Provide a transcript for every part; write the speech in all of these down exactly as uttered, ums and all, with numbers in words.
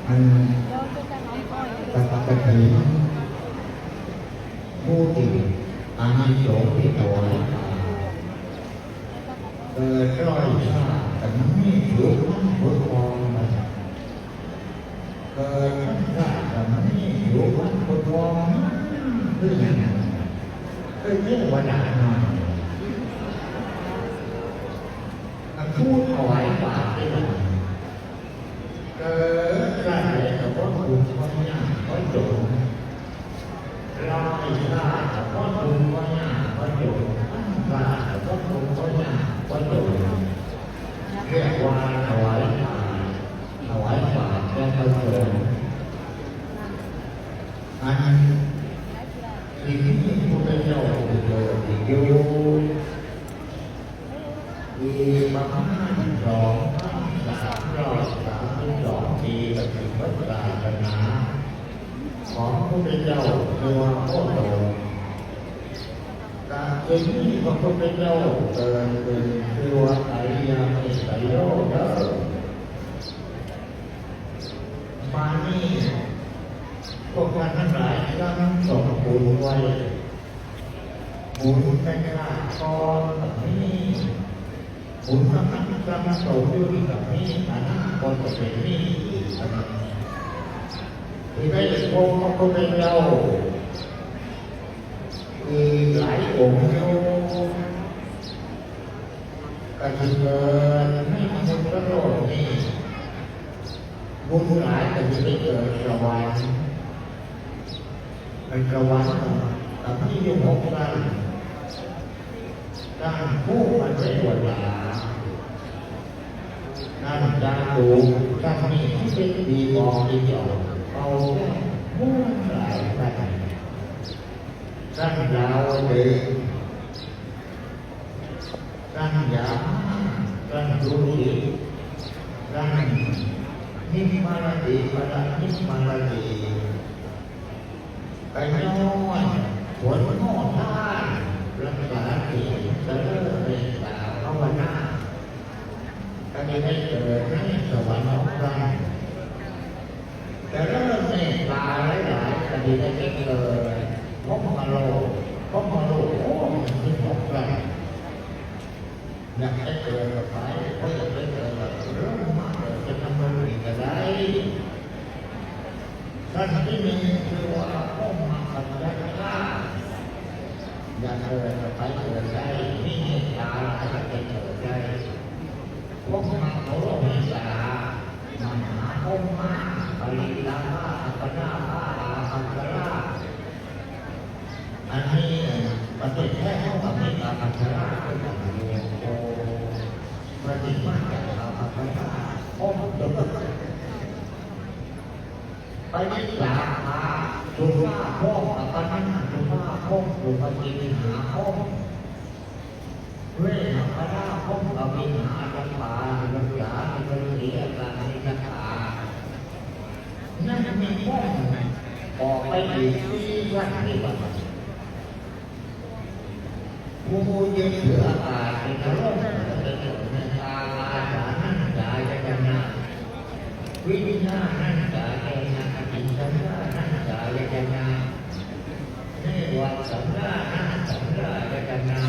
อันตัดกระถินผู้ที่อานิสงส์ที่ถวายทานเกิดร้อยชาติแต่มันมีผิวพรรณผุดพองมาเกิดพันชาติแต่มันมีผิวพรรณผุดพองคืออย่างนั้นคือเทวดาหน่อยมันพูดถวายบาตรได้ไหม เกิดชาติใดก็บ่ทุกข์บ่ยากบ่จน ร้อยชาติก็บ่ทุกข์บ่ยากบ่จน พันชาติก็บ่ทุกข์บ่ยากบ่จน เรียกว่าถวายทานถวายบาตรแด่พระสงฆ์อันสิ่งที่พระพุทธเจ้าเกิดอยู่ อีกประมาณสองพันสามร้อยสามสิบสองปีก็ถึงพระศาสนาของพระพุทธเจ้าตัวโคตมกะจะมีพระพุทธเจ้าเกิดขึ้นชื่อว่าอริยเมตไตรโลกเด้อมานี่พวกท่านทั้งหลายทั้งสองคนไว้ บุญในชาติก่อนกับนี้บุญกำลังสะสมอยู่นี่กับนี้ฐานะก็จะเป็นนี้อีกนะครับที่ได้พบพระพุทธเจ้าอีกหลายองค์อยู่ก็จะเกิดในมนุษย์โลกนี้บุญหลายก็จะได้เกิดสวรรค์ มันกระวันกับที่อยู่หกด้านด้านผู้มันไม่ปวดหลาด้านจาตุด้านนี้ที่เป็นดีมองดีจอดเอาแค่มุ่งหลายด้านด้านดาวเดินด้านยาด้านดูสิด้านนิมมาลดีปะนิมมาลดี ไปย้อนผลโมทานรักษาศีลเจริญเมตตาภาวนาก็จะได้เกิดในสวรรค์ของพระเจริญเมตตาหลายๆก็จะได้เกิดพรหมโลกพรหมโลกโอ้ยสิบหกพระ อยากให้เกิดกับไปเพราะอยากให้เกิดกับเรื่องมากเลยจะทำอะไรก็ได้ท่านที่มีคือว่าพวกมาปัญญาอยากเกิดกับไปเกิดได้มีเมตตาอยากให้เกิดได้พวกมาเขาลงเมตตามหาพวกมาปริตาอัปปนาภาอัปปนา อันนี้ประเทศแท้เขากับเมกาพัฒนาเป็นอย่างเดียวโอ้ประเทศมาจากลาวพัฒนาโอ้มันจะไปนิสาขาสุภาพพงศ์กับปนันสุภาพพงศ์สุภกิจหาพงศ์ เวทนาพงกับวิหารปารักษาเป็นเสียการนิกานั่นมีพงออกไปอีกที่วัดในวันผู้ยึดถืออากาศเป็นอารมณ์เป็นในตาอาสานั่นจายตนะวิญญาณนั่นจายตนะอจินตนานั่นจายตนะเนวสัญญานั่นสัญญายตนะ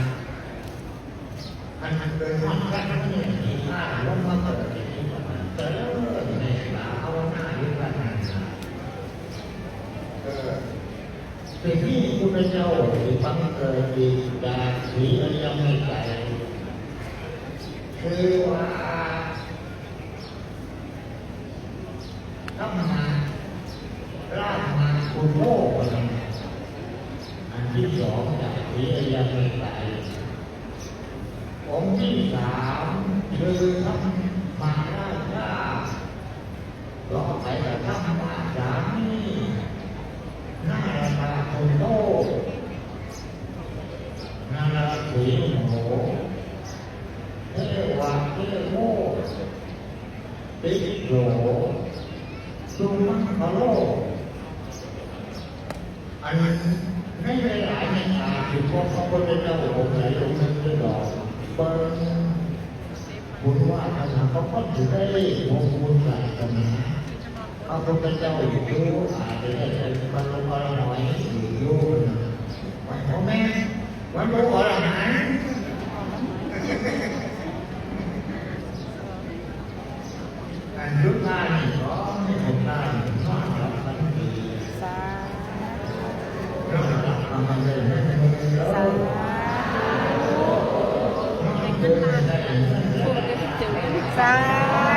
อันนั้นเป็นความรักที่มีค่าลงมาเกิดในที่ประมาณเจริญในสาภาวนาอยู่กันนั้นนะเออสิ่งที่พุทธเจ้าที่บังเกิดอีกจากสีอริยเมตไตรคือว่า ธรรมะรากมาคุณโลกอันที่สองจากสีอริยเมตไตรองค์ที่สามคือธรรมะราชาต่อไปกับธรรมะสามีนาราคุณโลกนาราสีโหเทวะเทโว ติโสสุมังคโล อันในหลายๆในอาจสิพบพระพุทธเจ้าองค์ใดองค์หนึ่งหรือดอกเบิ่ง บุญวาสนาก็คนอยู่ได้พวกบุญศาสนาพระพุทธเจ้าอยู่อาจจะได้เป็นพระลงพระหอยอยู่อยู่วันพ่อแม่วันพระอรหันต์อันยุทธานี่ก็ไม่หมดได้นอกจากสันติ สา เราจะทำอะไรไม่ได้ สา เรา ธุ เดินไปได้ สา